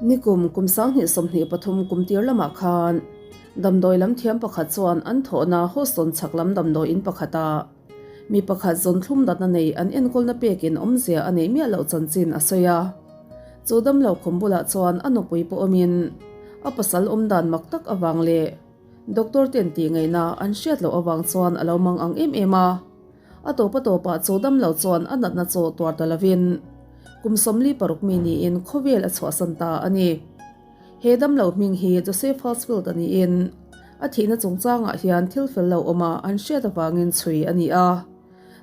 Nikum kum 2023 kum tir lamah khan damdawi lam thiam pakhat chuan an thawhna Houston chhak lam damdawi in pakhata mi pakhat zawn thlum datna nei an enkawlna pekin awmzia a neih miah loh chanchin a sawi a. Chu damlo khum bulah chuan a nupui pawh awmin a pasal awm dan mak tak avang leh doctor ten tih ngaihna an hriat loh avang chuan a lo mang ang em em a. A tawp a tawpah chu damlo chuan a natna chaw tuar ta lovin kum 46 mi niin khawvel a chhuahsan ta a ni. He damlo hming hi Joseph Hosfield a niin a thihna chungchangah hian thil fel lo awma an hriat avangin chhui a ni a.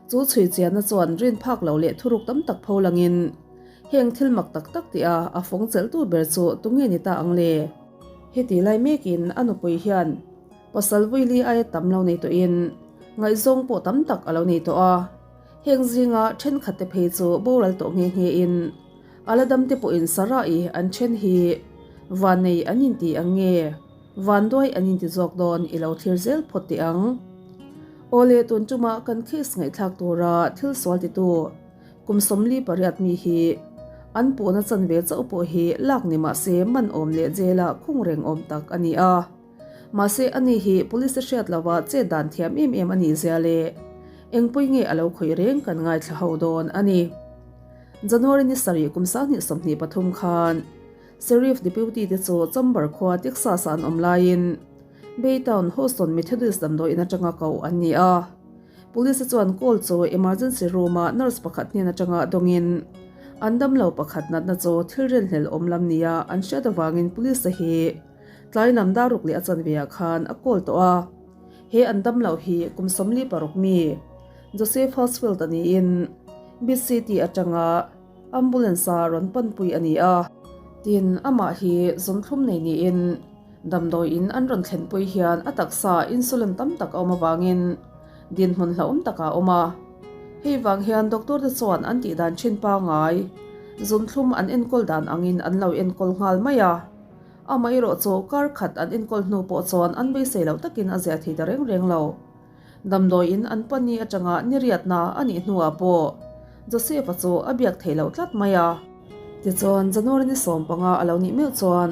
Chu chhui chianna chuan rin phak lo leh thuruk tam tak pho langin heng thil mak tak tak tia a fawng chelhtu ber chu tunge ni ta ang le? Heti lai mekin a nupui hian Pasal Vuili aia tam lo nei tawhin ngaihzawng pawh tam tak a lo nei tawh a, heng zinga thenkhatte phei chu boral tawh nghe nghe in a la damte pawhin Sarah-i an then hi vannei an inti ang nge vanduai an inti zawk dawn i lo thlir zel phawt teh ang. Awle tun tuma kan case ngaihthlak tura thil sual titu kum 48 mi hi an puhna chanve chauh pawh hi lak ni mahse man awm leh jail-ah khung reng awm tak a ni a. Mahse ani hi police hriat lova chet dan thiam em em a nih zia leh engpui nge a lo khawih reng kan ngaithla ho dawn a ni. January ni sarih kum 2023 khan Sheriff Deputy te chu Chamber khua Texas ah an awm laiin Baytown Houston Methodist damdawiin atanga koh an ni a. Police chuan call chu emergency room ah nurse pakhat hnen atanga dawngin an damlo pakhat natna chu thil rinhlelh awm lam nia an hriat avangin police hi Tlai lam dar ruk leh a chanve ah khan a call tawh a, he an dam loh hi kum 46 mi Joseph Hosfield a niin Beach City atanga ambulance a rawn panpui a ni a. Tin, amah hi zawnthlum nei niin damdawi in an rawn thlenpui hian a taksa insulin tam tak a awm avangin dinhmun hlauhawm takah a awm a. Hei vang hian doctor te chuan an tih dan thin pangai zunthlum an enkawl dan angin an lo enkawl nghal mai a. Amaherawh chu kar khat an enkawl hnu pawh chuan an beisei loh takin a zia thei ta reng reng lo. Damdawiin an pani atanga ni riatna a nih hnuah pawh Joseph-a chu a biak theih loh tlat mai a. Tichuan, January ni 15 a lo nih meuh chuan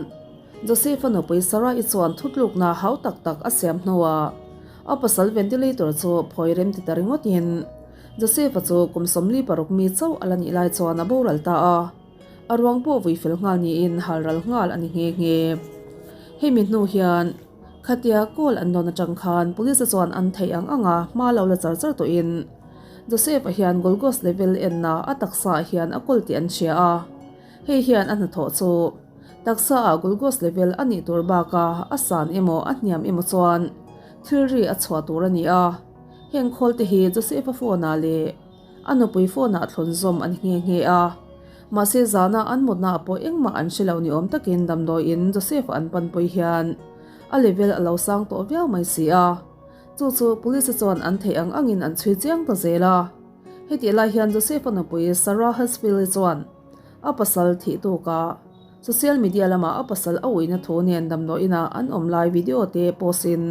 Joseph-a nupui Sarah-i chuan thutlukna hau tak tak a siam hnuah a pasal ventilator chu phawi rem ti ta ringawtin Joseph-a chu kum 46 mi chauh a la nih lai chuan a boral ta a. A ruang pawh vui fel nghal niin halral nghal a ni nghe nghe. Hemi hnu hian khatia call an dawn atang khan police te chuan an theih ang anga hma lo la char char tawhin Joseph-a hian glucose level enna a taksa ah hian a kawl tih an hria a, hei hian a hnathawh chu taksa ah glucose level a nih tur baka a san emaw a hniam emaw chuan thil ri a chhuah tur a ni a, heng khawl te hi Joseph-a phone ah leh A nupui phone ah thlawn zawm an nghe nghe a, mahse zana an mutna ah pawh engmah an hre lo ni awm takin damdawiin Joseph an panpui hian a level a lo sang tawh viau mai si a, chu chu police chuan an theih ang angin an chhui chiang ta zel a. Hetih lai hian Joseph a nupui Sarah Hesfield-i chuan a pasal thih tukah social media lamah a pasal a uina thu nen damdawiin ah an awm lai video te post in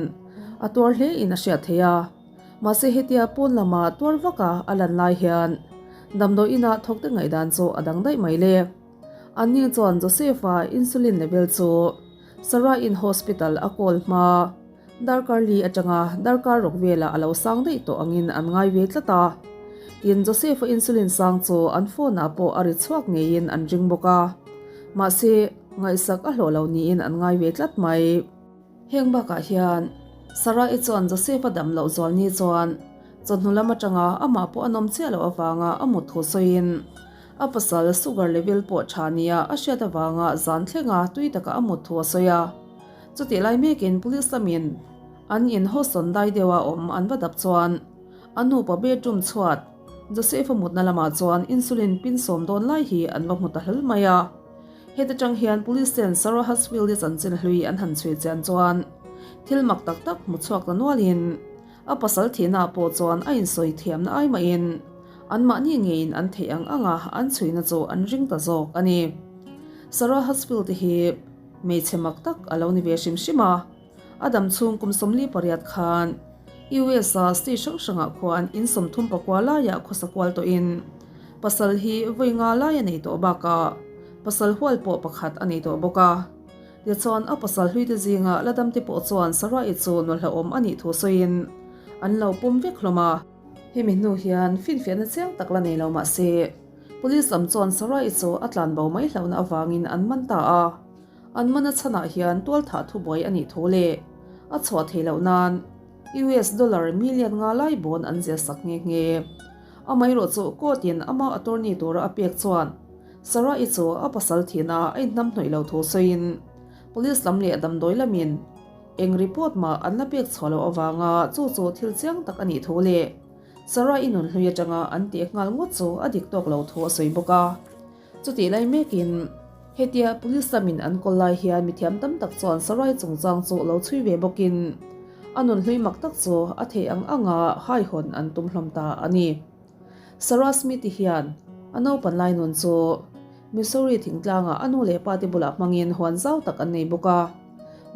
a tuar hle in a hriat theih a. Mahse hetia pawn lama tuar vaka a lan lai hian damdawi inah thawkte ngaihdan chu a dang daih mai le. Anni chuan Joseph-a insulin level chu Sarah-in hospital a call hma darkar li atanga darkar ruk velah a lo sang daih tawh angin an ngai ve tlat a. Tin, Joseph-a insulin sang chu an phone-ah pawh a ri chhuak ngeiin an ring bawk a. Mahse, ngaihsak a hlawh lo niin an ngai ve tlat mai. Heng bakah hian Sarah-i chuan Joseph-a dam loh zual ni chuan chawhnu lam atanga amah pawh a nawm chiah loh avanga a mut thu sawiin a pasal sugar level pawh tha nia a hriat avanga zan thlenga tui taka a mut thu a sawi a. Chutih lai mekin police lamin an in hawsawn dai deuha awm an va dap chuan a nupa bedroom chhuat Joseph-a mutna lamah chuan insulin pin sawm dawn lai hi an va hmu ta hlel mai a. Heta tang hian Police ten Sarah Husfield-i chanchin hlui an han chhui chian chuan thil mak tak tak hmu chhuak ta nualin a pasal thihna pawh chuan a insawi thiamna ai mahin anmahni ngeiin an theih ang anga an chhuina chu an ring ta zawk a ni. Sarah Husfield-i hi hmeichhe mak tak a lo ni ve hrim hrim a, a dam chhung kum 48 khan US-a state hrang hrangah khuan in 39 laiah khawsa kual tawhin pasal hi vawi nga lai a nei tawh bakah. Pasal hual pawh pakhat a nei tawh bawk a. Tichuan, a pasal hluite zinga la damte pawh chuan Sarah-i chu nawlhlauhawm a nih thu sawiin an lo pawm vek hlawm a. Hemi hnu hian finfiahna chiang tak la nei lo mah se, Police lam chuan Sarah-i chu a tlan bo mai hlauhna avangin an man ta a. An mana chhanah hian tualthah thubuai a nih thu leh a chhuah theih loh nan US dollar million nga lai bawn an ziah sak nghe nghe. Amaherawhchu court in ama attorney tura a pek chuan Sarah-i chu a pasal thihna a inhnamhnawih loh thu sawiin police lam leh damdawi lamin eng report mah an la pek chhuah loh avanga chu chu thil chiang tak a nih thu leh Sarah-i nunhlui atanga an tih nghal ngawt chu a dik tawk lo thu a sawi bawk a. Chutih lai mekin, hetia police lamin an kawl lai hian mithiam tam tak chuan Sarai chungchang chu lo chhui ve bawkin a nunhlui mak tak chu a theih ang anga haihawn an tum hlawm ta a ni. Sarah Smith-i hian a naupan lai nun chu Missouri thingtlangah a nu leh pa te bulah hmangin huan zau tak an nei bawk a.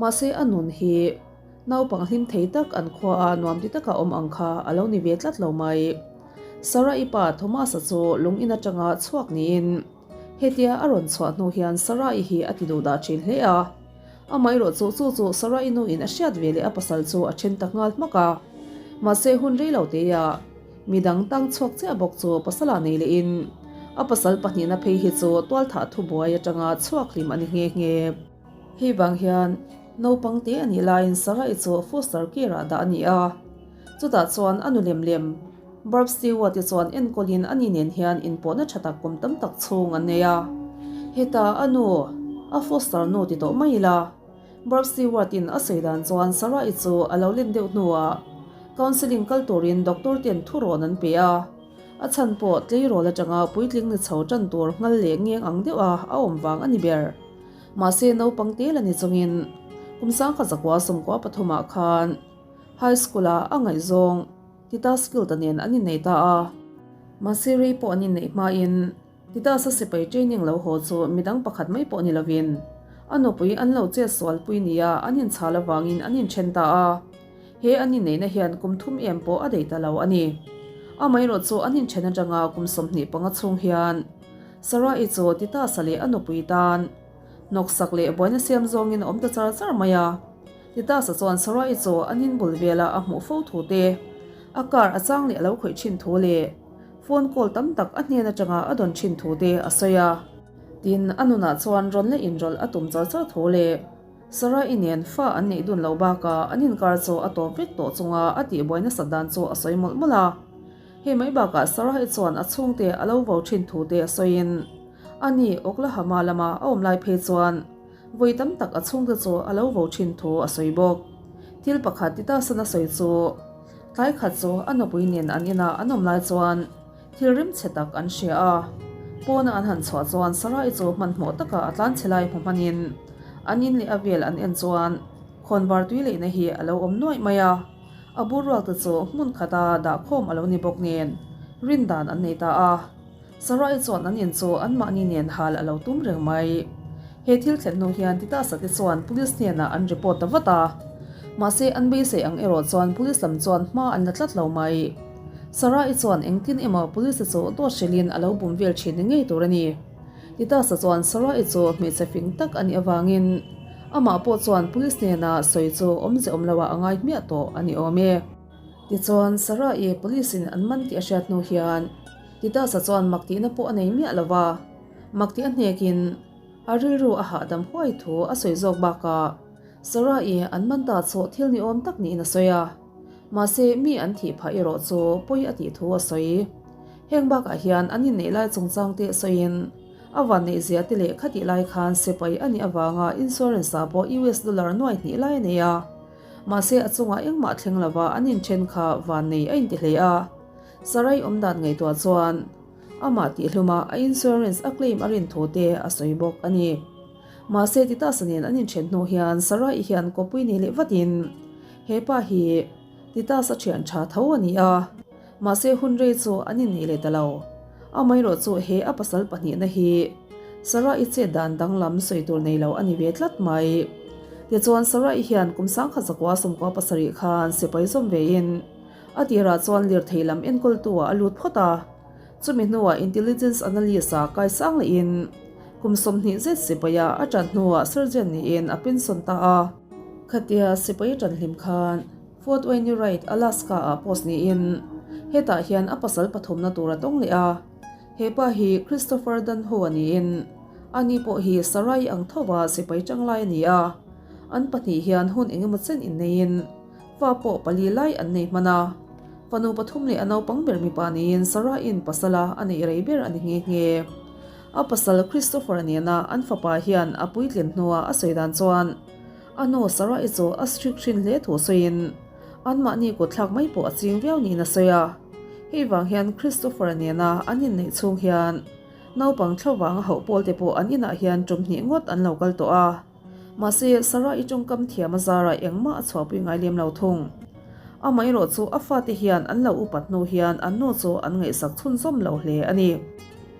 Mahse a nun hi Naupang hlim thei tak an khua a nuam ti taka awm ang kha a lo ni ve tlat lo mai. Sarah-i pa Thomas-a chu lung in atanga chhuak niin hetia a rawn chhuah hnu hian Sarah-i hi a ti duh dah thin hle a. Amaherawh chu chu chu Sarah-i nu in a hriat ve leh a pasal chu a then ta nghal hmak a. Mahse hun rei lo teia midang tang chhuak chiah bawk chu pasal ah nei leh in a pasal pahnihna phei hi chu tualthah thubuai atanga chhuak hlim a ni nghe nghe. Hei vang hian naupang te a nih laiin Sarah-i chu foster care-ah dah a ni a. Chutah chuan a nu lem lem Barb Stewart-i chuan enkawlin ani nen hian inpawhna tha tak kum tam tak chhung an nei a. Hetah a nu, a foster nu ti tawh mai ila. Barb Stewart-in a sawi dan chuan Sarah-i chu a lo len deuh hnuah counselling kal turin doctor ten thurawn an pe a. A chhan pawh tleirawl atanga puitling ni chho tan tur nghal leh ngeng ang deuha a awm vang a ni ber. Mahse naupang te la ni chungin kum sangkhat zakua sawmkua pathumah khan high school ah a ngaihzawng Titas Guild-a nen an innei ta a. Mahse rei pawh an inneih hmain Titas-a sipai training lo haw chu midang pakhat mai pawh ni lovin a nupui an lo chet sualpui nia an inchhal avangin an inthen ta a. He an inneihna hian kum thum em pawh a daih ta lo a ni. Amaherawh chu an inthen atanga kum 25 chhung hian Sarah-i chu Titus-a leh a nupui tan hnawksak leh buaina siam zawngin a awm ta char char mai a. Titus-a chuan Sarah-i chu an inbul vela a hmuh fo thu te, a car a chang leh a lo khawih thin thu leh phone call tam tak a hnen atanga a dawn thin thu te a sawi a. Tin, a nunah chuan rawn leh inrawlh a tum char char thu leh Sarah-i nen fa an neih dun loh bakah an inkar chu a tawp vek tawh chunga a tihbuai nasat dan chu a sawi mawlh mawlh a. Hei mai bakah Sarah-i chuan a chhungte a lo vo thin thu te a sawiin, ani Oklahoma lama a awm lai phei chuan vawi tam tak a chhungte chu a lo vo thin thu a sawi bawk. Thil pakhat ti ta san a sawi chu, tlai khat chu a nupui nen an inah an awm lai chuan thil rimchhe tak an hria a. Pawna an han chhuah chuan Sarah-i chu hmanhmawh taka a tlanchhe lai hmu hmanin an in leh a vel an en chuan khawnvar tui leihna hi a lo awm nuaih mai a. A bur ruak te chu hmun khata dah khawm a lo ni bawk nen rin dan an nei ta a. Sarah-i chuan an in chu anmahni nen hal a lo tum reng mai. He thil thlen hnu hian Titas-a te chuan police hnenah an report ta vat a. Mahse an beisei ang erawh chuan police lam chuan hma an la tlat lo mai. Sarah-i chuan engtin emaw police te chu dawt hrilhin a lo bum vel thin ni ngei tur a ni. Titas-a chuan Sarah-i chu hmeichhe fing tak a nih avangin amah pawh chuan police hnena sawi chu awmze awm loah a ngai hmiah tawh a ni awm e. Tichuan, Sarah-i police-in an man tih a hriat hnu hian Titas-a chuan mak tihna pawh a nei miah lo va, mak tih a hnekin a rilru a hahdam huai thu a sawi zawk bakah Sarah-i an man ta chawh thil ni awm tak niin a sawi a. Mahse, mi an thih phah erawh chu pawi a tih thu a sawi. Heng bakah hian an inneih lai chungchang te sawiin a van neih zia te leh khatih lai khan sipai a nih avanga insurance ah pawh US dollar nuai hnih lai a nei a. Mahse a chungah engmah thleng lova an inthen kha van nei a inti hle a. Sarai awmdan ngaihtuah chuan amah tihhluma a insurance a claim a rin thu te a sawi bawk a ni. Mahse Titus-a nen an inthen hnu hian Sarai hian kawpui nei leh vatin hepa hi Titus-a thian tha tho a ni a. Mahse hun rei chu an inneih leh ta lo. Amaherawh chu he a pasal pahnihna hi Sarah-i chet dan danglam sawi tur nei lo a ni ve tlat mai. Tichuan Sarah-i hian kum sangkhat zakua sawmkua pasarih khan sipai zawm vein a tirah chuan lirthei lam enkawltu ah a lut phawt a. Chumi hnuah Intelligence Analyst ah kaisang lehin. Kum 20 zet sipaia a ṭan hnuah surgeon niin a pension ta a. Khatia sipai ṭan hlim khan Fort Wainwright, Alaska-ah post niin hetah hian a pasal pathumna tur a tawng leh a. He pa hi Christopher Danho-a niin ani pawh hi Sarai ang thova sipai ṭanglai a ni a. An pahnih hian hun engemaw chen inneiin fa pawh pali lai an nei hman a. Fanu pathum leh a naupang ber mipa niin Saraiin pasala a neih rei ber a ni nghe nghe. A pasal Christopher nena an fapa hian a puitlin hnua a sawi dan chuan a nu Sarah-i chu a strict hrin hle thu sawiin anmahni kutthlak mai pawh a ching viau niin a sawi a. Hei vang hian Christopher nena an inneih chhung hian naupang thlo vanga hauh pawl te pawh an inah hian tum hnih ngawt an lo kal tawh a. Mahse Sarah-i tawngkam thiam a zarah engmah a chhuahpui ngai lem lo thung. Amaherawh chu a fate hian an lo upat hnu hian an nu chu an ngaihsak chhunzawm lo hle a ni.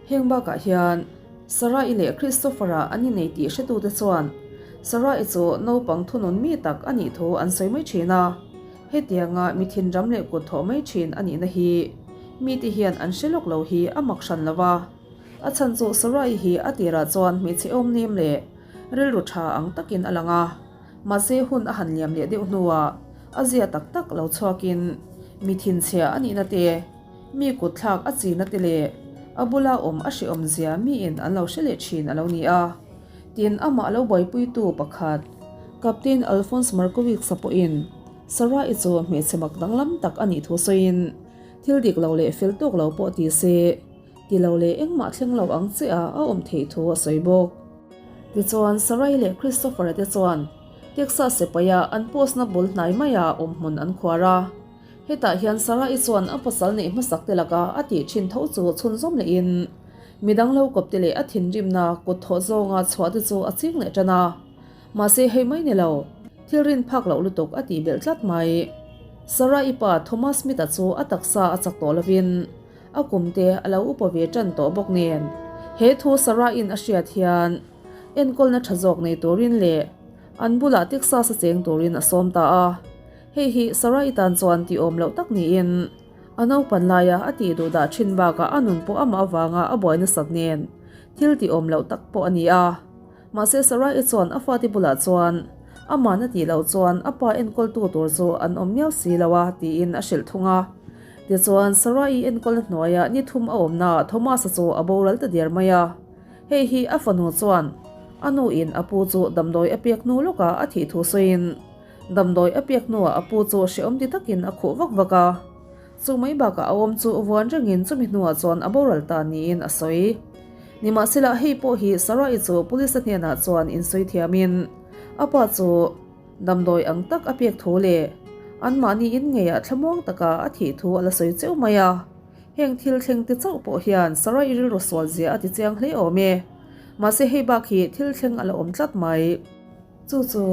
Heng bakah hian Sarah-i leh Christopher-a an innei tih hretute chuan Sarah-i chu naupang thunun mi tak a nih thu an sawi mai thin a. Hetianga mi thinram leh kut thawh mai thin a nihna hi mite hian an hre lawk lo hi a mak hran lo va. A chhan chu Sarah-i hi a tirah chuan hmeichhe awmnem leh rilru tha ang takin a lang a. Mahse hun a han liam leh deuh hnuah a zia tak tak lo chhuakin mi thinchhia a nihna te, Mi kutthlak a china te leh a bula awm a hrehawm zia miin an lo hre leh thin a lo ni a. Tin, amah lo buaipuitu pakhat, Captain Alphonse Markowicz-a pawhin Sarah-i chu hmeichhe mak danglam tak a nih thu sawiin, thil dik lo leh fel tawk lo pawh ti se, ti lo leh engmah thleng lo ang che a a awm theih thu a sawi bawk. Tichuan, Sarah-i leh Christopher-a te chuan Texas sipaia an post-na bul hnai maiah awmhmun an khuar a. Hetah hian Sarah-i chuan a pasal neih hmasak te laka a tih thin tho chu chhunzawm lehin midang lo kawp te leh a thinrimna kut thawh zawnga chhuah te chu a ching leh tan a. Mahse hei mai ni lo, thil rin phak loh lutuk a tih belh tlat mai. Sarah-i pa Thomas Smith-a chu a taksa a chak tawh lovin a kum te a lo upa ve tan tawh bawk nen he thu Sarah-in a hriat hian enkawlna tha zawk nei turin leh an bulah Texas-a cheng turin a sawm ta a. Hei hi Sarai tan chuan tih awm loh tak niin a naupan laia a tih duh dah thin bakah a nun pawh amah avanga a buai nasat nen thil tih awm loh tak pawh a ni a. Mahse Sarai chuan a fate bulah chuan aman a tih loh chuan a pa enkawltu tur chu an awm miau si lo a tiin a hrilh thung a. Tichuan Sarai enkawlna hnuaia ni thum a awmnaah Thomas-a chu a boral ta der mai a. Hei hi a fanu chuan a nuin a pu chu damdawi a pek hnu lawkah a thih thu sawiin Damdawi a pek hnuah a pu chu hrehawm ti takin a khuh vak vak a, chu mai bakah a awm chu vuan rengin chumi hnuah chuan a boral ta niin a sawi. Nimahsela hei pawh hi Sarah-i chu police-a hnenah chuan insawi thiamin a pa chu damdawi ang tak a pek thu leh anmahni in ngeiah thlamuang taka a thih thu a la sawi cheu mai a. Heng thil thleng te chauh pawh hian Sarah-i rilru sual zia a ti chiang hle awm e. Mahse hei bak hi thil thleng a la awm tlat mai. Chu chu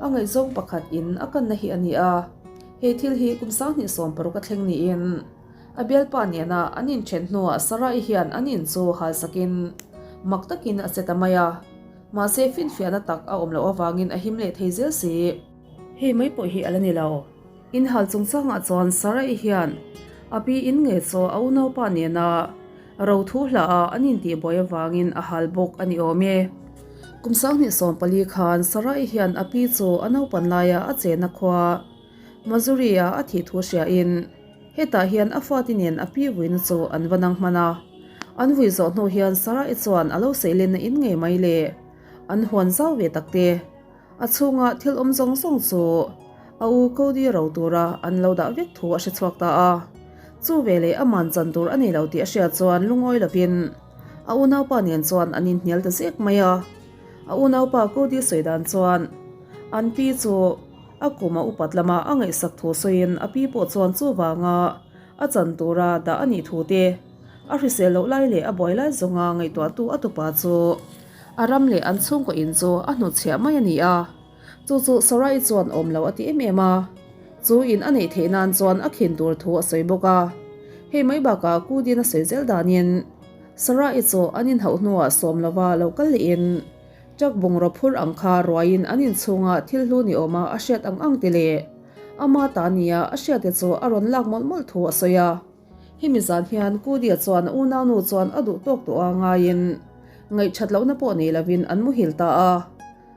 a ngaihzawng pakhat in a kanna hi a ni a, he thil hi kum 2016 a thleng niin a bialpa nena an inthen hnuah Sarah-i hian an in chu hal sakin mak takin a che ta mai a, mahse finfiahna tak a awm loh avangin a him leh thei zel si. Hei mai pawh hi a la ni lo. Inhal chungchangah chuan Sarah-i hian a pi in nge chaw a unaupa nena ro thu hlah a an intihbuai avangin a hal bawk a ni awm e. Kum 2014 khan Sarah-i hian a pi chu a naupan laia a chena khua Missouri-a a thih thu hriain hetah hian a fate nen a pi vuina chu an va nang hman a. An vui zawh hnu hian Sarah-i chuan a lo seilenna in ngei mai le an huan zau ve tak te. A chhunga thil awm zawng zawng chu a u Cody ro tura an lo dah vek thu a hre chhuak ta a. Chu veleh a man chan tur a nei lo tih a hriat chuan lungawi lovin a unaupa nen chuan an inhnial ta zek mai a. A unaupa Cody sawi dan chuan an pi chu a kum a upat lama a ngaihsak thu sawiin a pi pawh chuan chuvanga a chan tura dah a nih thu te a hrisel loh lai leh a buai lai zawnga ngaihtuahtu a tupa chu A ram leh an chhungkaw in chu a hnutchhiah mai a ni a, chu chu Sarai chuan awm lo a ti em em a. Chu in a neih theih nan chuan a khin tur thu a sawi bawk a. Hei mai bakah Kudin a sawi zel danin Sarai chu an inhauh hnuah sawm lova lo kal lehin truck bungraw phur ang kha ruaiin an inchhunga thil hlu ni awma a hriat ang ang ti leh ama ta nia a hriate chu a rawn lak mawlh mawlh thu a sawi a. Hemi zan hian Kudia chuan a unaunu chuan a duh tawk tawh a ngaiin. Ngaihthat lohna pawh nei lovin an muhil ta a.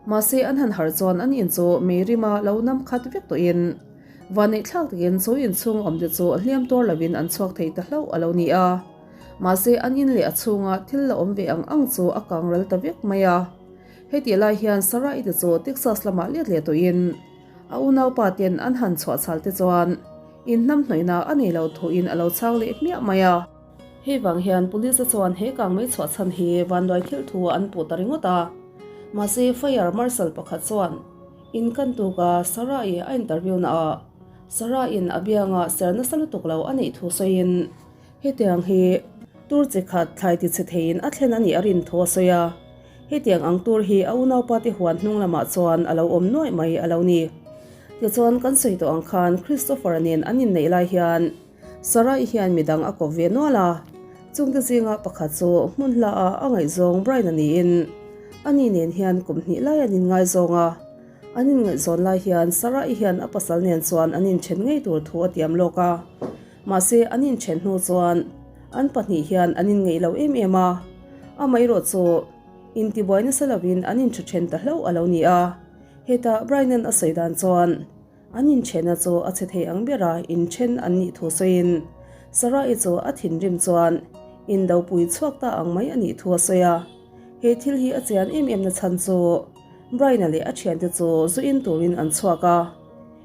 Mahse an han harh chuan an in chu mei rima lo nam khat vek tawhin vanneih thlak takin chu inchhung awmte chu hliam tuar lovin an chhuak thei ta hlauh a lo ni a. Mahse an in leh a chhunga thil la awm ve ang ang chu a kang ral ta vek mai a. Hetih lai hian Sarah-i te chu Texas lamah let leh tawhin a unaupa ten an han chhuah chhal te chuan inhnamhnawihna a nei lo thuin a lo chhang leh hmiah mai a. Hei vang hian Police te chuan he kang mai chhuah chhan hi vanduai thil thu an puh ta ringawt a. Mahse Fire Marshal pakhat chuan in kan tuk a Sarah-i a interview na ah Sarah-in a bianga ser nasa lutuk lo a neih thu sawiin hetiang hi tur chi khat thlai ti chhe theiin a thlen a nih a rin thu a sawi a. Hetiang ang tur hi a unaupa te huan hnung lamah chuan a lo awm nuaih mai a lo ni. Tichuan kan sawi tawh ang khan Christopher-a nen an inneih lai hian Sarai hian midang a kawp ve nual a, chungte zinga pakhat chu hmun hla ah a ngaihzawng Brian a niin ani nen hian kum hnih lai an inngaizawng a. An inngaihzawn lai hian Sarai hian a pasal nen chuan an inthen ngei tur thu a tiam lawk a, mahse an inthen hnu chuan an pahnih hian an inngeih lo em em a, amaherawh chu intibuai nasa lovin an intha then ta hlauh a lo ni a, hetah Brian-a'n a sawi dan chuan. An inchhena chu a chhe thei ang bera inthen an nih thu sawiin Sarah-i chu a thinrim chuan indopui chhuak ta ang mai a nih thu a sawi a. He thil hi a chian em em na chhan chu Brian-a leh a thiante chu zu in turin an chhuak a.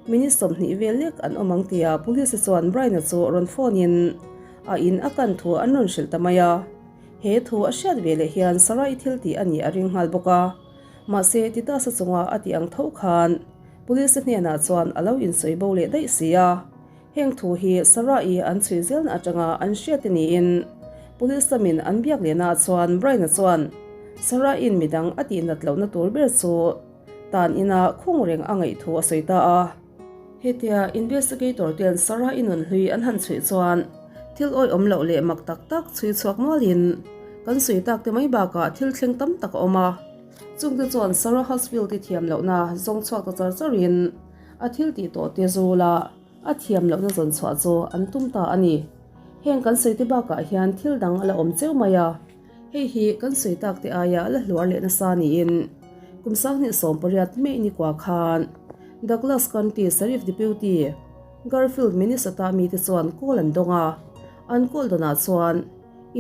Minute 20 vel lek an awm ang tia police-te chuan Brian-a chu rawn phone-in a in a kan thu an rawn hrilh ta mai a. He thu a hriat ve leh hian Sarah-i thil tih a nih a ring nghal bawk a. Mahse Titus-a chunga a tih ang tho khan Police hnenah chuan a lo insawi bo leh daih si a, heng thu hi Sarah-i an chhui zelna atanga an hriat te niin Police lamin an biak lehnaah chuan Brian-a chuan Sarah-in midang a tihnat lohna tur ber chu tan ina khung reng a ngaih thu a sawi ta a. Hetia investigator ten Sarah-i nun hlui an han chhuih chuan thil awihawm loh leh mak tak tak chhui chhuak nualin kan sawi tak te mai bakah thil thleng tam tak a awm a. Chungte chuan Sarah Hosfield-i thiam lohna zawng chhuak ta char charin a thil tih tawh te zula a thiam lohna zawn chhuah chu an tum ta a ni. Heng kan sawi te bakah hian thil dang a la awm cheu mai a, hei hi kan sawi tak te aia la hluar leh nasa niin kum 2018 May ni kua khan Douglas County Sheriff Deputy Garfield Minnesota mite chuan call an dawng a, an call dawnah chuan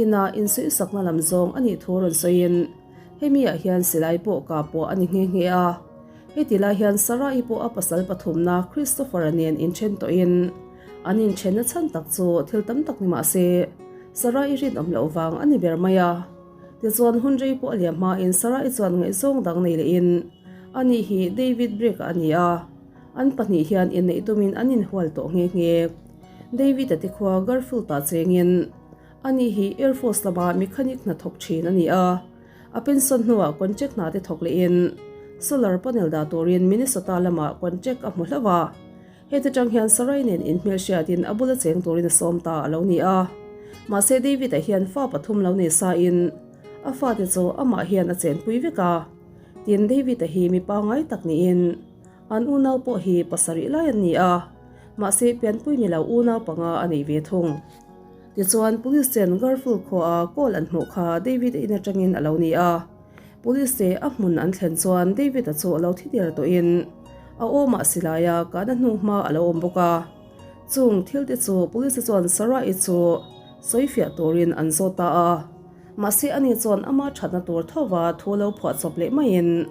inah insuihsakna lam zawng a nih thu rawn sawiin Hemi ah hian silai pawh kah pawh a ni nghe nghe a. Heti lai hian Sarah-i pawh a pasal pathumna Christopher-a nen inthen tawhin an inthenna chhan tak chu thil tam tak ni mah se Sarah-i rinawm loh vang a ni ber mai a. Tichuan hun rei pawh a liam hmain Sarah-i chuan ngaihzawng dang nei lehin ani hi David Brigg-a a ni a. An pahnih hian inneih tumin an inhual tawh nghe nghe. David-a te khua Garfield-ah chengin Ani hi Air Force lama mechanic hna thawk thin a ni a, a pension hnuah contract hna te thawk lehin solar panel dah turin Minnesota lamah contract a hmu hlauh a. Heti tang hian Sarai nen inhmelhriatin a bula cheng turin a sawm ta a lo ni a. Mahse David-a hian fa pathum lo nei sain a fate chu amah hian a chenpui vek a. Tin, David-a hi mi pangngai tak niin an unau pawh hi pasarih lai an ni a, mahse pianpui ni lo unau panga a nei ve thung. Tichuan, Police ten Garfield khuaah call an hmuh kha David-a in atangin a lo ni a. Police te a hmun an thlen chuan David-a chu a lo thi der tawhin a awmah silaia kahna hnu hma a lo awm bawk a. Chung thil te chu Police te chuan Sarah-i chu sawifiah turin an zawt ta a. Mahse ani chuan ama thatna tur thova thu lo phuah chawp leh maiin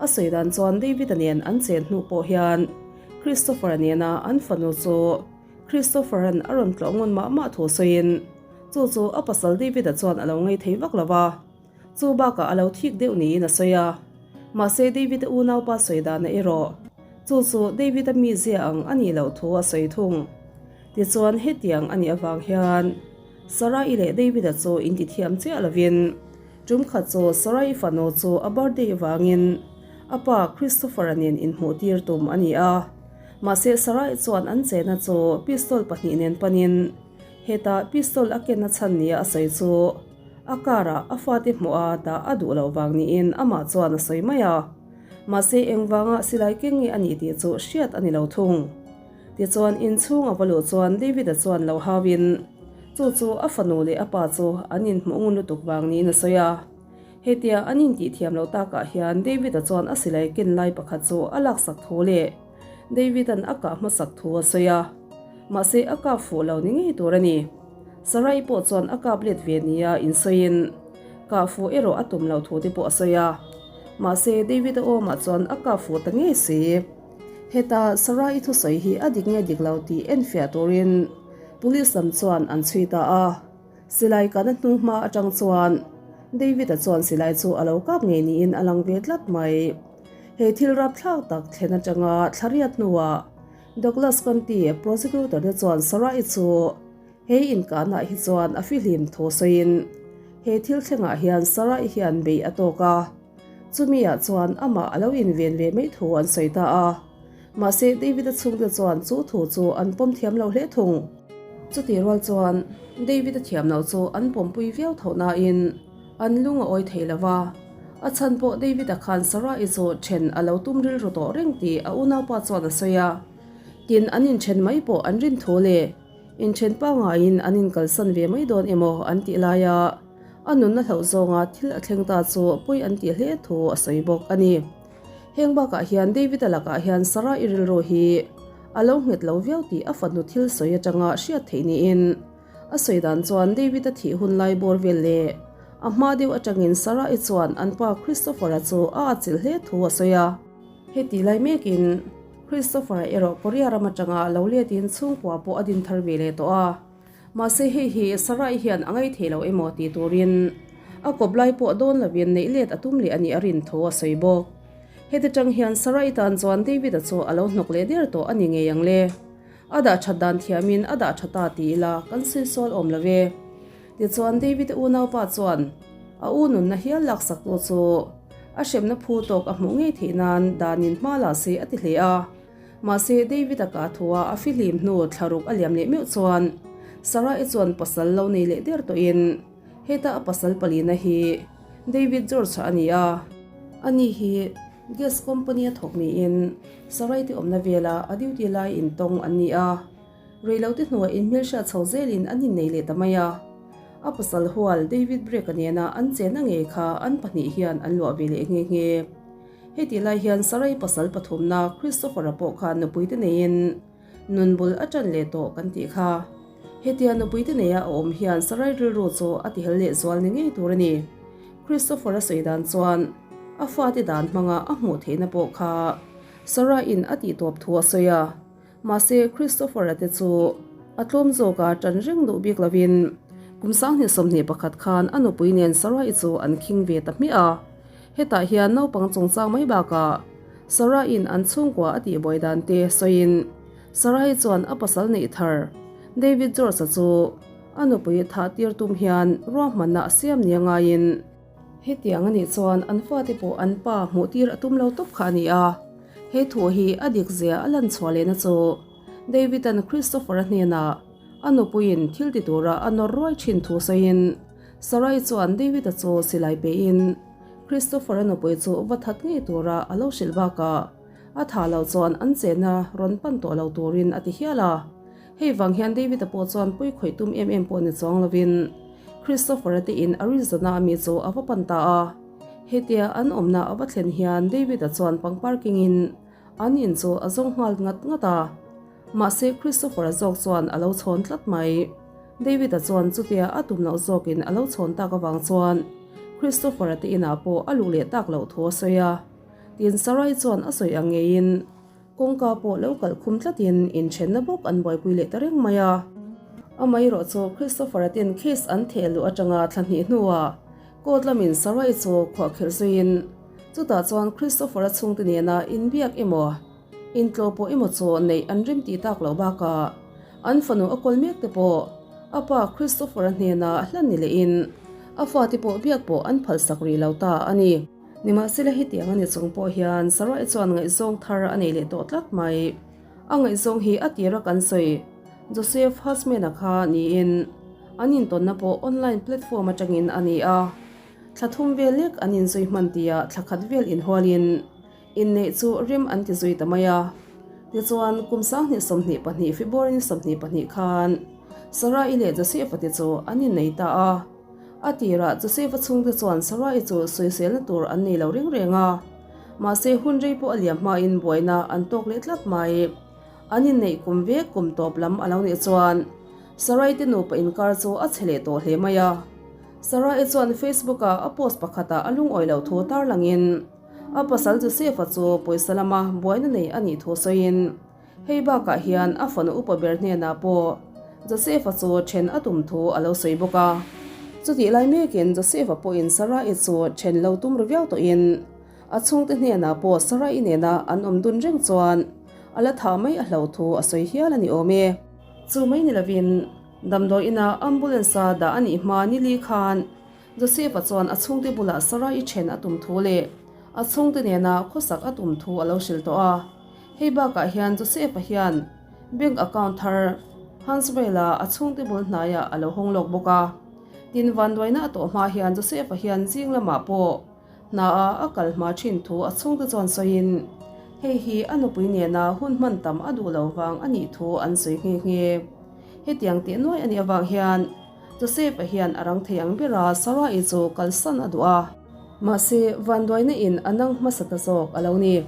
a sawi dan chuan David-a nen an chen hnu pawh hian Christopher-a nena an fanu chu Christopher-a'n a rawn tlawh ngun mah mah thu sawiin, chu chu a pasal David-a chuan a lo ngei thei vak lo va, chu bakah a lo thik deuh niin a sawi a. Mahse David-a unaupa sawi dana erawh, chu chu David-a mizia ang a nih loh thu a sawi thung. Tichuan hetiang a nih avang hian Sarah-i leh David-a chu intithiam chiah lovin, tum khat chu Sarah-i fanu chu a birthday vangin a pa Christopher-a nen inhmuh tir tum a ni a. Mahse Sarai chuan an chena chu pistol pahnih nen panin hetah pistol a kenna chhan nia a sawi chu a car ah a fate hmuh a dah a duh loh vang niin amah chuan a sawi mai a. Mahse engvanga silai keng nge a nih tih chu hriat a ni lo thung. Tichuan inchhung a va luh chuan David-a chuan lo hauin chu chu a fanu leh a pa chu an inhmuh ngun lutuk vang niin a sawi a. Hetia an intih thiam loh takah hian David-a chuan a silai ken lai pakhat chu a laksak thu leh David-a'n a kah hmasak thu a sawi a. Mahse a kap fuh lo ni ngei tur a ni. Sarai pawh chuan a kap let ve nia insawiin kah fuh erawh a tum loh thu te pawh a sawi a. Mahse David-a awmah chuan a kap fuh ta ngei si. Heta Sarai thusawi hi a dik nge dik lo tih enfiah turin Police lam chuan an chhui ta a. Silai kana hnu hma atang chuan David-a chuan silai chu a lo kap ngei niin a lang ve tlat mai. He thil rapthlak tak thlen atanga thlariat hnuah Douglas County prosecutor te chuan Sarah-i chu he inkahnaah hi chuan a fihlim thu sawiin he thil thlengah hian Sarah-i hian beih a tawk a, chumi-ah chuan amah a lo inven ve mai thu an sawi ta a. Mahse David-a chhungte chuan chu thu chu an pawm thiam lo hle thung. Chutih rual chuan David-a thiam loh chu an pawmpui viau tho nain an lung a awi thei lo va. A chhan pawh David-a khan Sarah-i chu then a lo tum rilru tawh reng tih a unaupa chuan a sawi a. Tin, an inthen mai pawh an rin thu leh inthen pangaiin an inkalsan ve mai dawn emaw an tih laia a nunna hlauh zawnga thil a thleng ta chu pawi an tih hle thu a sawi bawk a ni. Heng bakah hian David-a lakah hian Sarah-i rilru hi a lo nghet lo viau tih a fanu thil sawi atanga hriat theih niin a sawi dan chuan David-a thih hun lai bawr vel leh a hma deuh atangin Sarah-i chuan an pa Christopher-a chu a atchilh hle thu a sawi a. Heti lai mekin Christopher-a erawh Korea ram atanga lo letin chhungkua pawh a din thar ve leh tawh a. Mahse hei hi Sarai hian a ngaithei lo emaw tih turin a kawp lai pawh dawn lovin neih let a tum leh a nih a rin thu a sawi bawk. Heti tang hian Sarai tan chuan David-a chu a lo hnawk leh der tawh a ni ngei ang le. A dah that dan thiamin a dah tha ta ti ila kan sawi sual awm lo ve. Tichuan David-a unaupa chuan a u nunna hial laksaktu chu a hremna phu tawk a hmuh ngei theih nan danin hma la se a ti hle a. Mahse, David-a kah thua a fihlim hnu thlaruk a liam leh meuh chuan Sarah-i chuan pasal lo nei leh der tawhin heta a pasal palina hi David George-a a ni a. Ani hi gas company-a thawk niin Sarah-i te awmna vela a duty lai intawng an ni a. Reilote hnuah inhmelhriat chho zelin an innei leh ta mai a. A pasal hual David Brek-a nena an chenna ngei kha an pahnih hian an luah ve leh nghe nghe. Heti lai hian Sarai pasal pathumna Christopher-a pawh kha nupuite neiin nun bul a ṭan leh tawh kan tih kha. Hetia nupuite neia a awm hian Sarai rilru chu a tihel leh zual ni ngei tur a ni. Christopher-a sawi dan chuan a fate dan hmanga a hmuh theihna pawh kha Saraiin a tihtawp thu a sawi a. Mahse Christopher-a te chu a tlawm zawka ṭan reng duh bik lovin kum 2021 khan a nupui nen Sarai chu an khing ve ta hmiah a. Hetah hian naupang chungchang mai bakah Sarah-in an chhungkua a tihbuai dan te sawiin Sarah-i chuan a pasal neih thar David George-a chu a nupui thah tir tum hian ruahmanna a siam nia ngaiin hetiang a nih chuan an fate pawh an pa hmuh tir a tum lo tawp kha a ni a. He thu hi a dik zia a lan chhuah lehna chu David-a'n Christopher-a hnenah a nupuiin thil ti tura a nawr ruai thin thu sawiin Sarai chuan David-a chu silai pein Christopher-a nupui chu va that ngei tura a lo hrilh bakah a thah loh chuan an chenna rawn pan tawh lo turin a ti hial a. Hei vang hian David-a pawh chuan pui khawih tum em em pawh ni chuang lovin Christopher-a te in Arizona ami chu a va pan ta a. Hetia an awmna a va thlen hian David-a chuan pangpar kengin An in chu a zawng nghal ngat ngat a, mahse Christopher-a zawk chuan a lo chhawn tlat mai. David-a chuan chutia a tum loh zawkin a lo chhawn tak avang chuan Christopher-a te inah pawh a luh leh tak loh thu a sawi a. Tin, Sarai chuan a sawi ang ngeiin kawngka pawh lo kalh khum tlatin inthenna bawk an buaipui leh ta reng mai a. Amaherawh chu Christopher-a ten case an theh luh atanga thla hnih hnuah Court lamin Sarai chu khuahkhirh zuiin chutah chuan Christopher-a chhungte nena inbiak emaw, intlawh pawh emaw chu neih an rim tih tak loh bakah an fanu a kawl mek te pawh a pa Christopher-a hnena hlan ni lehin a fate pawh biak pawh an phalsak rih lo ta a ni. Nimahsela hetiang a ni chung pawh hian Sarai chuan ngaihzawng thar a nei leh tawh tlat mai. A ngaihzawng hi a tira kan sawi Joseph Husman-a kha niin an intawnna pawh online platform atangin a ni a. Thla thum vel lek an inzui hman tia thla khat vel inhualin inneih chu rem an ti zui ta mai a. Tichuan, kum 2022 February ni 22 khan Sarah-i leh Joseph-a te chu an innei ta a. A tirah Joseph-a chhungte chuan Sarai chu sawiselna tur an nei lo reng reng a. Mahse hun rei pawh a liam hmain buaina an tawk leh tlat mai. An inneih kum vek kum tawp lam a lo nih chuan Sarai te nupa inkar chu a chhe leh tawh hle mai a. Sarai chuan Facebook-a a post pakhatah a lungawi loh thu tarlangin a pasal Joseph-a chu pawisa lama buaina nei a nih thu sawiin Hei bakah hian a fanu upa ber hnenah pawh Joseph-a chu then a tum thu a lo sawi bawk a. Chutih lai mekin Joseph-a pawhin Sarai chu then lo tum ru viau tawhin a chhungte hnenah pawh Sarai nena an awm dun reng chuan a la thah mai a hlo thu a sawi hial a ni awm e. Chu mai ni lovin damdawi ina ambulance-a dah a nih hma nili khan Joseph-a chuan a chhungte bulah Sarai then a tum thu leh a chhungte nena khawsak a tum thu a lo hrilh tawh a. Hei bakah hian Joseph-a hian bank account thar Huntsville-a a chhungte bul hnaiah a lo hawng lawk bawk a. Tin, vanduaina a tawh hma hian Joseph-a hian zing lamah pawh hna a a kal hma thin thu a chhungte chuan sawiin hei hi a nupui nena hun hman tam a duh lo vang a nih thu an sawi nghe nghe. Hetiang teh nuai a nih avang hian Joseph-a hian a rang thei ang bera Sarah-i chu kalsan a duh a. Mahse, vanduaina in a nang hmasa ta zawk a lo ni.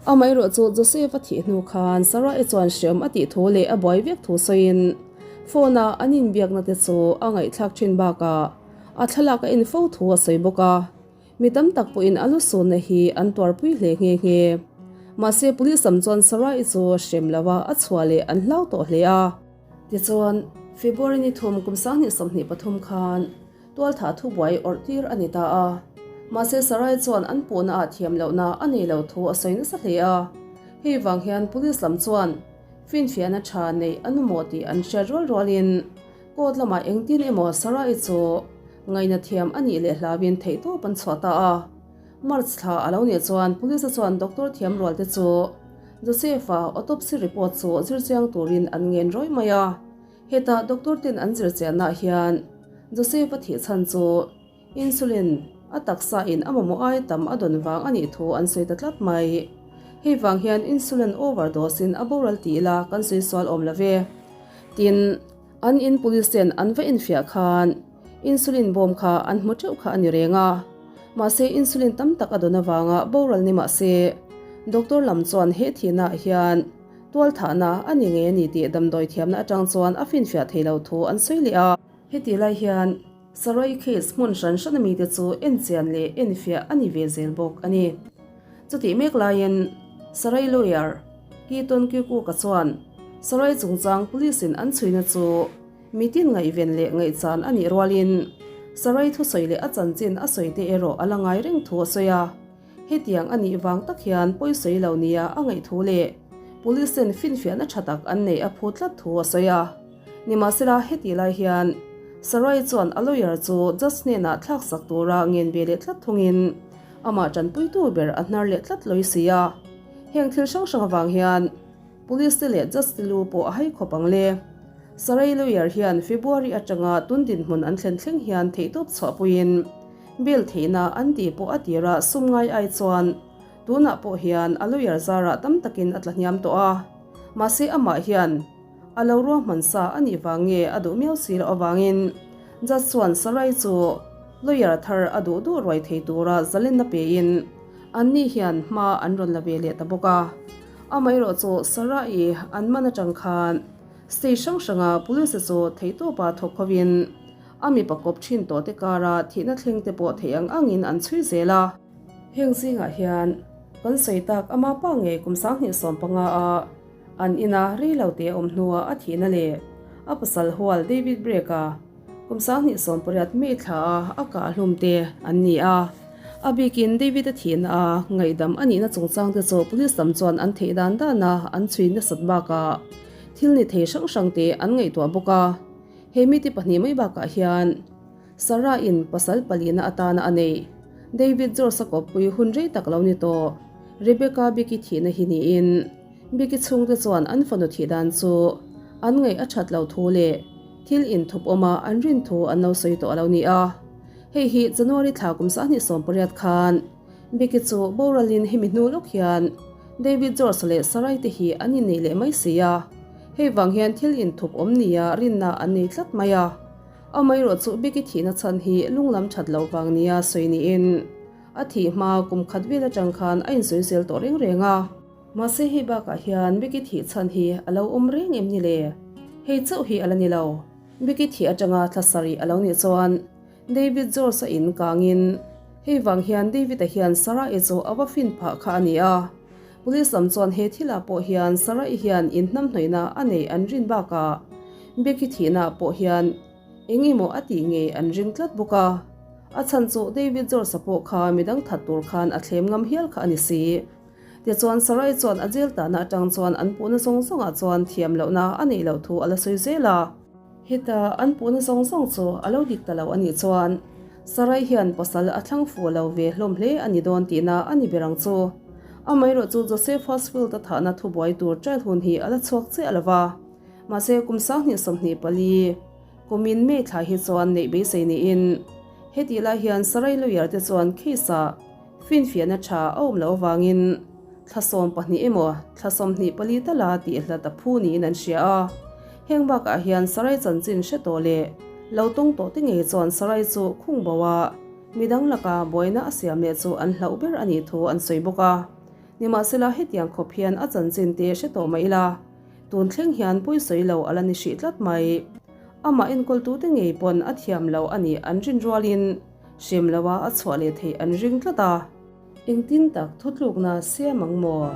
Amaherawh chu Joseph a thih hnu khan Sarah-i chuan hreawm a tih thu leh a buai vek thu sawiin phone-a an inbiakna te chu a ngaihthlak thin bakah a thlalak a en fo thu a sawi bawk a. Mi tam tak pawhin a lusunna hi an tuarpui hle nghe nghe. Mahse police lam chuan Sarah-i chu hrem lova a chhuah leh an hlau tawh hle a. Tichuan, February ni thum kum 2023 khan Tualthah thubuai awrh tir a ni ta a. Mahse Sarai chuan an puhna ah thiam lohna a nei lo thu a sawi nasa hle a. Hei vang hian Police lam chuan finfiahna tha neih a nu maw tih an hriat rual rualin court lamah engtin emaw Sarai chu ngaihna thiam a nih leh hlauin theihtawp an chhuah ta a. March thla a lo nih chuan Police chuan doctor thiam rual te chu Joseph-a autopsy report chu zirchiang turin an ngen rawih mai a. Hetah doctor ten an zir chiahna hian Joseph a thih chhan chu insulin a taksa in a mamawh ai tam a dawn vang a nih thu an sawi ta tlat mai. Hei vang hian insulin overdose in a boral tih ila kan sawi sual awm lo ve. Tin, an in police ten an va enfiah khan insulin bawm kha an hmu teuh kha a ni reng a. Mahse insulin tam tak a dawn avanga boral ni mahse doctor lam chuan he thihna ah hian Tualthahna a ni ngei a ni tih damdawi thiamna atang chuan a finfiah thei lo thu an sawi leh a. Heti lai hian Sarai case hmun hran hran a mite chu enchian leh enfiah a ni ve zel bawk a ni. Chutih mek laiin Sarai lawyer Keaton Kirkwook-a chuan Sarai chungchang police-in an chhuina chu mitin ngaihven leh ngaihchan a nih rualin Sarai thusawi leh a chanchin a sawite erawh a la ngai reng thu a sawi a. Hetiang a nih vang tak hian pawisawi lo nia a ngaih thu leh Police ten finfiahna tha tak an neih a phut tlat thu a sawi a. Nimahsela heti lai hian Sarai chuan a lawyer chu judge hnenah thlaksak tura ngen ve leh tlat thungin amah tanpuitu ber a hnar leh tlat lawi si a. Heng thil hrang hrang avang hian Police te leh judge te lu pawh a hai khawp ang le. Sarai lawyer hian February atanga tun dinhmun an thlen thleng hian theihtawp chhuahpuiin Bail theihna an tih pawh a tirah sum ngai ai chuan tunah pawh hian a lawyer zarah tam takin a tla hniam tawh a. Mahse amah hian a lo ruahman sa a nih vang nge a duh miau si loh avangin judge chuan Sarai chu lawyer thar a duh duh ruai thei tura zalenna pein anni hian hma an rawn la ve leh ta bawk a. Amaherawh chu Sarai an man atang khan state hrang hranga police chu theihtawpa thawk hovin A mipa kawp thin tawh te kara thihna thleng te pawh theih ang angin an chhui zel a. Heng zingah hian kan sawi tak ama pa ngei kum 2015 a an ina rei lo te awm hnua a thihna leh a pasal hual David Brake-a kum 2018 May thla a a kah hlum te an ni a. A bikin David-a thihna a ngaihdam a nihna chungchang te chu police lam chuan an theih dan dana an chhui nasat bakah thil ni thei hrang hrang te an ngaihtuah bawk a. He mite pahnih mai bakah hian Sarah-in pasal palihna atana a neih David George-a kawppui hun rei tak lo ni tawh Rebecca Biki thihna hi niin Biki chhungte chuan an fanu thih dan chu an ngaih a that lo thu leh thil inthup awma an rin thu an lo sawi tawh a lo ni a. Hei hi January thla kum 2018 khan Biki chu boralin hemi hnu lawk hian David George leh Sarai te hi an innei leh mai si a. Hei vang hian thil inthup awm nia rinna an nei tlat mai a. Amaherawhchu Becky thihna chhan hi lunglam that loh vang nia sawi niin a thih hma kum khat vel atang khan a insawisel tawh reng reng a. Mahse hei bakah hian Becky thih chhan hi a lo awm reng em ni le? Hei chauh hi a la ni lo. Becky thih atanga thla sarih a lo nih chuan David George a in kangin hei vang hian David-a hian Sarah-i chu a va fin phah kha a ni a. Police lam chuan he thilah pawh hian Sarah-i hian inhnamhnawihna a neih an rin bakah Becky thihnaah pawh hian eng emaw a tih ngei an ring tlat bawk a. A chhan chu David George-a pawh kha midang that tur khan a thlem ngam hial kha a ni si. Tichuan Sarai chuan a jail tahna atang chuan an puhna zawng zawngah chuan thiam lohna a neih loh thu a la sawi zel a. Heta an puhna zawng zawng chu a lo dik ta lo a nih chuan Sarai hian pasal a thlang fuh lo ve hlawm hle a ni dawn tihna a ni ber ang chu. Amaherawh chu Joseph Hosfield-a thahna thubuai tur trial hun hi a la chhuak chiah lo va. Mahse kum 2024 kumin May thla hi chuan neih beisei niin hetih lai hian Sarai lawyer te chuan case-ah Finfiahna tha a awm loh avangin thla 12 emaw thla 24 tala tih hlat a phu niin an hria a. Heng bakah hian Sarai chanchin hre tawh leh lo tawng tawh te ngei chuan Sarai chu khung bo a, midang laka buaina a siam leh chu an hlauh ber a nih thu an sawi bawk a. Nimahsela hetiang khawp hian a chanchin te hre tawh mai ila, tun thleng hian pawisawi lo a la ni hrih tlat mai. Amah enkawltute ngei pawn a thiam lo a nih an rin rualin, Hrem lo a a chhuah leh theih an ring tlat a. Engtin tak thutlukna siam ang maw?